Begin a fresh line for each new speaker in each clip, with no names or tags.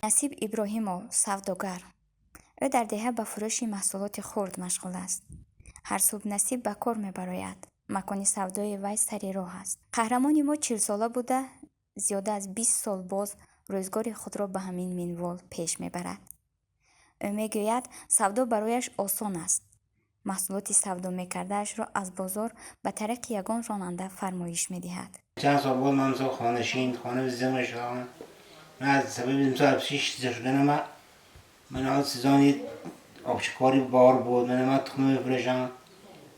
Насиб Иброҳимов савдогар. Ӯ дар деҳа ба фурӯши маҳсулоти хурд машғул аст. Ҳар субҳ Насиб ба кор мебарояд. Макони савдои вай сари роҳ аст. Қаҳрамони мо 40-сола буда, зиёда аз 20 сол боз рӯзгори худро ба ҳамин минвол пеш мебарад. Ӯ мегӯяд, савдо барояш осон аст. Маҳсулоти савдо мекардаашро аз бозор ба тариқи ягон ронанда фармоиш медиҳад.
Чанд сол буд ман мисол хонашин, хона зима шудам. Ман аз сабаби мисол шиш шудани ман ҳол сезони обшикори бор буд. Ман тухм мефурӯшам.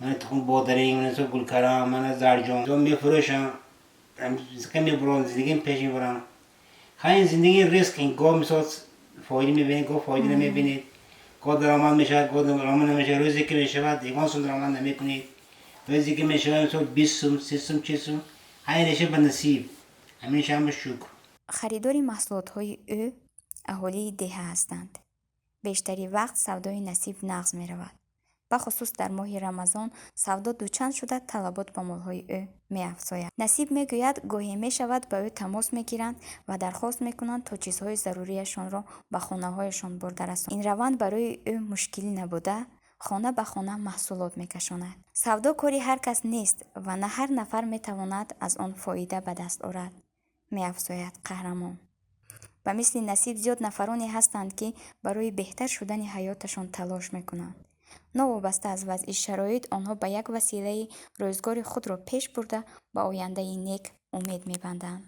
Ман тухм бодаринг, ман мисол гулкарам, ман зарҷон мефурӯшам. Мебурам, зиндагим пеш мебарам. Хай, зиндагӣ риск, ин гоҳ мисол фоида мебинед, гоҳ фоида намебинед, гоҳ даромад мешавад, гоҳ даромад намешавад. Рӯзе ки мешавад, ягон сум даромад намекунед. Рӯзе ки мешавад, мисол 20 сум, 30 сум, 40 сум. Ҳай, реша ба насиб, ҳамин ба шукр.
Харидори маҳсулотҳои ӯ аҳолии деҳа ҳастанд. Бештари вақт савдои Насиб нағз меравад. Бахусус дар моҳи Рамазон савдо дучанд шуда, талабот ба молҳои ӯ меафзояд. Насиб мегӯяд, гоҳе мешавад, ба ӯ тамос мегиранд ва дархост мекунанд, то чизҳои зарурияшонро ба хонаҳояшон бурда расонад. Ин раванд барои ӯ мушкилӣ набуда, хона ба хона маҳсулот мекашонад. Савдо кори ҳар кас нест ва на ҳар нафар метавонад аз он фоида ба даст орад, меафзояд қаҳрамон. Ба мисли Насиб зиёд нафароне ҳастанд, ки барои беҳтар шудани ҳаёташон талош мекунанд. Новобаста аз вазъи шароит, онҳо ба як василаи рӯзгори худро пеш бурда, ба ояндаи нек умед мебанданд.